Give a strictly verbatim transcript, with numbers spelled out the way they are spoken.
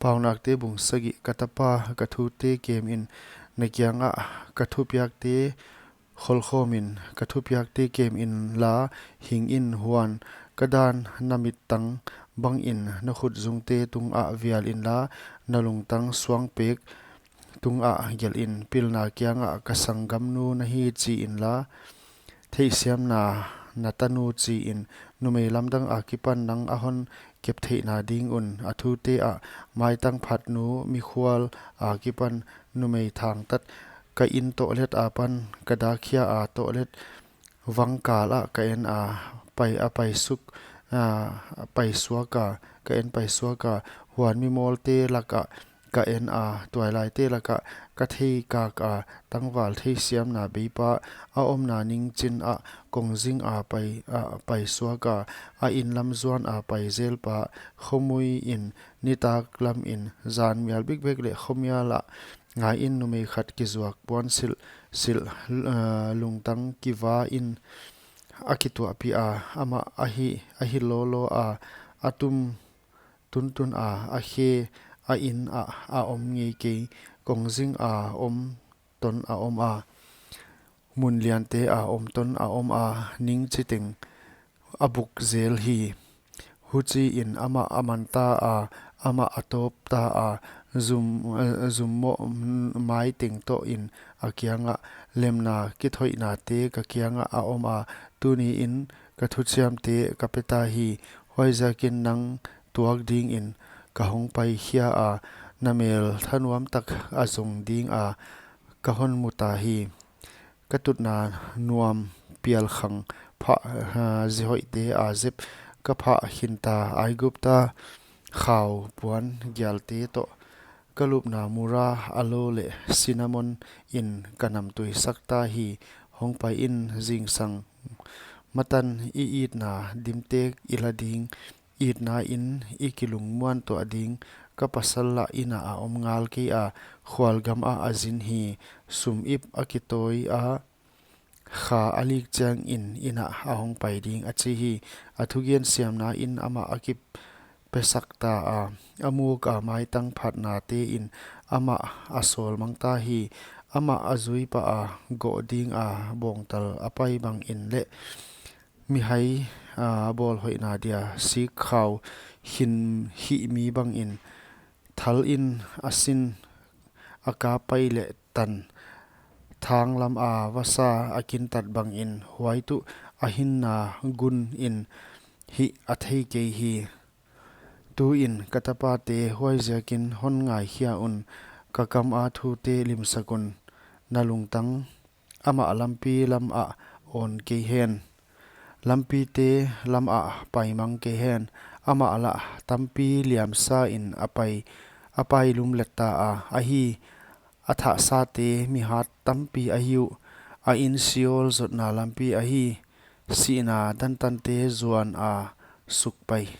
Paunakte bung sagih. Ka tapa, ka thute kem in, na kiangah ka thupiakte kholkhawm in. Ka thupiakte kem inla, hing in, huan ka dan na mittang bangin na khutzungte tungah vial inla, na lungtang suangpek tungah gelh in. Pilna kiangah, ka sanggamnu na hi, chi inla, theihsiamna na tanu, chi in. Numei lamdang akipan nang a hon kep theihna ding un, a thute ah maitang phatnu, mikhual akipan numei thangtat. Ka in tohlet apan, ka dakhia a tohlet vangkal ah ka en a, pai, a paisuk, a paisuak a, ka en paisuak a, huan mimawlte lakah ka en a, tuailaite lakah ka theikak a, tangval theihsiamna beipa, a omna ningchin ah kongzing a pai, a paisuak a, a in lam zuan a paizelpa, khomui in, nitak lam in, zan mial bikbek leh khomial ah ngai in, numei khat kizuak puan silh silh, eh, lungtang kiva in a kituahpih a, amah ahi, ahi lolo a, a tum tuntun a, a khe a in ah a om ngei kei, kongzing a om ton a om a, mun liante a om ton a om a, ning chiteng a buk zel hi. Huchiin amah a man ta a, amah a tawp ta a, zum, eh, zummoh, mm, maiteng toh in a kiangah, lemna kithoihnate ka kiangah a om a, tuni in ka thuchiamte ka pe ta hi. Huaiziakin nang tuak dingin ka hong pai khia a, na mel thanuam tak a zong ding a ka hon mu ta hi. Ka tutna nuam pialkhang phah, ha, zihoihte a zep ka phah khin ta, Aigupta khau puan gialte toh. Ka lupna mura, alo leh sinamon in ka namtui sak ta hi. Hong pai in, zingsang matan i itna dimtek i la ding, itna in i kilungmuan tuah ding. Ka pasal lah inn ah a om ngal kei a, khualgam ah a zin hi. Sum ip a kitawi a, kha a lik chiangin inn ah a hong pai ding, a chi hi. A thugen siamna in amah a kipesak ta a, a muk a maitang phatnate in amah a sawlmang ta hi. Amah a zui pah a, goh ding a bawngtal a pai bangin leh mihai, a, bawlhoihna dia sikkhau khin hih mi bangin, thal in a sin a kap pai leh tan thang lam a vasa a kintat bangin, huai tuh a hinna gun in hih a thei kei hi. Tuin ka tapate, huaiziakin hon ngaikhia un, ka kam a thute limsak un. Na lungtang amah lampi lam ah awn kei hen, lampite lam ah paimang kei hen. Amah lah tampi liamsa in a pai, a pai lumlet ta a, ahi, a thahsate mihat tampi ahi uh. A in Sheol zotna lampi ahi, sihna dantante zuan a suk pai.